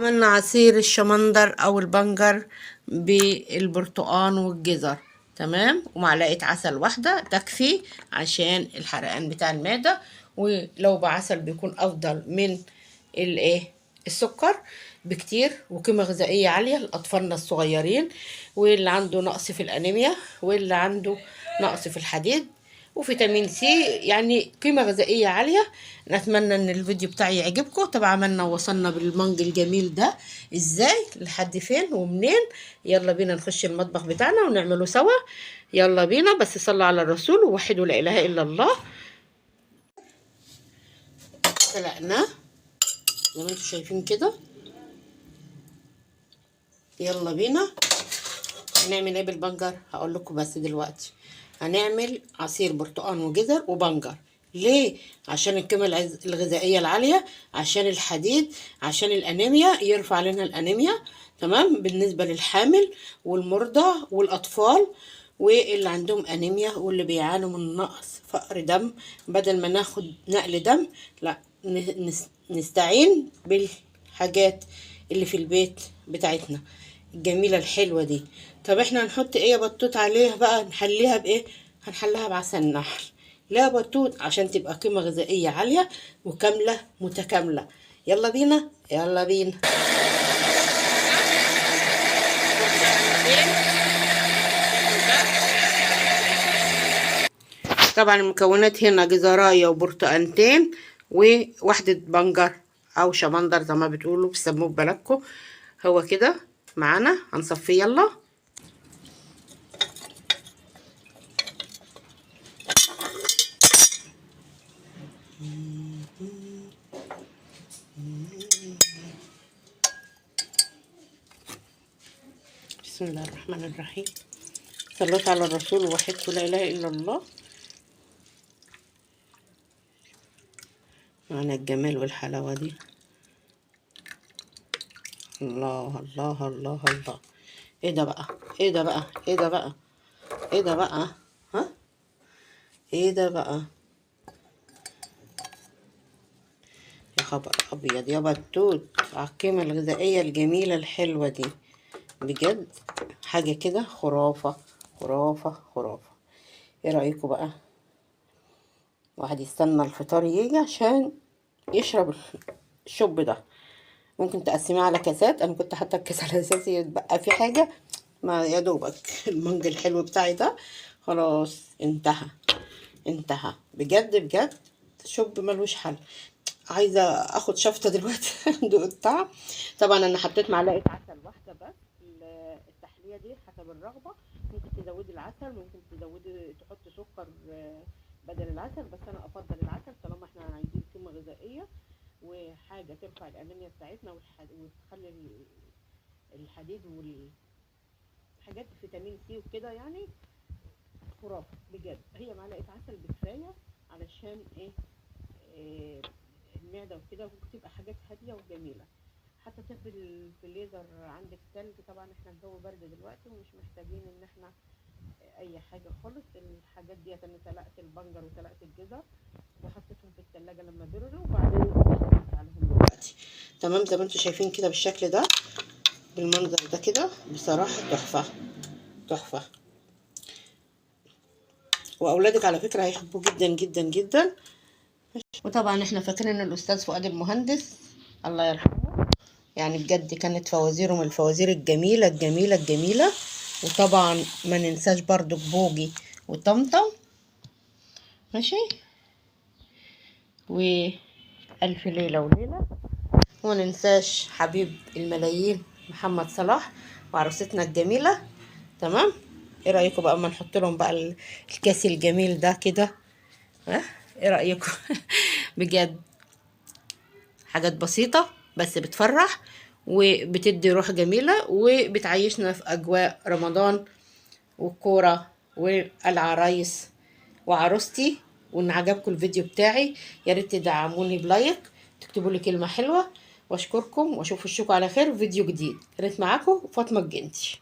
عملنا عصير الشمندر او البنجر بالبرتقان والجزر، تمام، ومعلقة عسل واحدة تكفي عشان الحرقان بتاع المعدة، ولو بعسل بيكون افضل من الايه السكر بكتير، وقيمة غذائية عالية لأطفالنا الصغيرين واللي عنده نقص في الأنيميا واللي عنده نقص في الحديد وفيتامين سي، يعني قيمة غذائية عالية. نتمنى ان الفيديو بتاعي يعجبكم. طب عملنا وصلنا بالمانج الجميل ده ازاي، لحد فين ومنين؟ يلا بينا نخش المطبخ بتاعنا ونعمله سوا. يلا بينا، بس صلوا على الرسول ووحدوا لا اله الا الله. سلقناه زي ما انتم شايفين كده. يلا بينا هنعمل ايه بالبنجر؟ هقول لكم بس دلوقتي. هنعمل عصير برتقان وجزر وبنجر. ليه؟ عشان القيمة الغذائية العالية، عشان الحديد، عشان الأنيميا، يرفع لنا الأنيميا، تمام، بالنسبة للحامل والمرضى والأطفال واللي عندهم أنيميا واللي بيعانوا من نقص فقر دم. بدل ما ناخد نقل دم، لا، نستعين بالحاجات اللي في البيت بتاعتنا الجميلة الحلوة دي. طب احنا هنحط ايه يا بطوط عليها بقى؟ نحليها بايه؟ هنحلها بعسل نحل. لا بطوط، عشان تبقى قيمة غذائية عالية وكاملة متكاملة. يلا بينا، يلا بينا. طبعا المكونات هنا جزراية وبرتقانتين وواحدة بنجر او شمندر زي ما بتقولوا بيسموه في بلدكم. هو كده معانا، هنصفيه. يلا بسم الله الرحمن الرحيم. صليت على الرسول ووحدت لا اله الا الله. معنا الجمال والحلاوة دي. الله الله الله الله، ايه ده بقى؟ ايه ده بقى؟ ايه ده بقى؟ ايه ده بقى؟ ها، ايه ده بقى؟ يا خبر ابيض يا بطوط على القيمة الغذائية الجميلة الحلوة دي، بجد حاجة كده خرافة خرافة خرافة. ايه رأيكم بقى؟ واحد يستنى الفطار يجي عشان يشرب الشوب ده. ممكن تقسميه على كاسات، انا كنت حاطه الكاس على اساس يتبقى في حاجة، ما يا دوبك المانج الحلو بتاعي ده خلاص انتهى، انتهى بجد بجد. شوب ملوش حل. عايزه اخد شفطه دلوقتي ادوق الطعم. طبعا انا حطيت معلقه عسل واحدة بس. التحلية دي حسب الرغبة، ممكن تزودي العسل، ممكن تزودي تحطي سكر بدل العسل، بس انا افضل العسل طالما احنا عايزين قيمة غذائية وحاجه ترفع الانيميا بتاعتنا وتخلي الحديد والحاجات فيتامين سي وكده، يعني خرافه بجد. هي معلقه عسل بكفايه علشان ايه، المعدة وكده، وبتبقى حاجات هادية وجميلة. حتى في الفريزر عندك تلج، طبعا احنا الجو برد دلوقتي ومش محتاجين ان احنا اي حاجة خالص. الحاجات ديت انا سلقت البنجر وسلقت الجزر وحطيتهم في التلاجة لما بردوا، وبعدين اشتغلت عليهم دلوقتي. تمام زي ما انتم شايفين كده بالشكل ده بالمنظر ده كده، بصراحة تحفة تحفة. واولادك على فكرة هيحبوه جدا جدا جدا. وطبعا احنا فاكرين ان الاستاذ فؤاد المهندس الله يرحمه، يعني بجد كانت فوازيره من الفوازير الجميلة الجميلة الجميلة. وطبعا ما ننساش برضو بوجي وطمطم، ماشي، والف ليلة وليلة. وما ننساش حبيب الملايين محمد صلاح وعروستنا الجميلة. تمام، ايه رايكم بقى اما نحط لهم بقى الكاس الجميل ده كده؟ ها، ايه رايكم؟ بجد حاجات بسيطة بس بتفرح وبتدي روح جميلة وبتعيشنا في اجواء رمضان والكوره والعرايس وعروستي. وان عجبكم الفيديو بتاعي يا ريت تدعموني ب like، تكتبوا لي كلمة حلوة، واشكركم واشوف وشكم على خير في فيديو جديد. كانت معاكم فاطمة الجندي.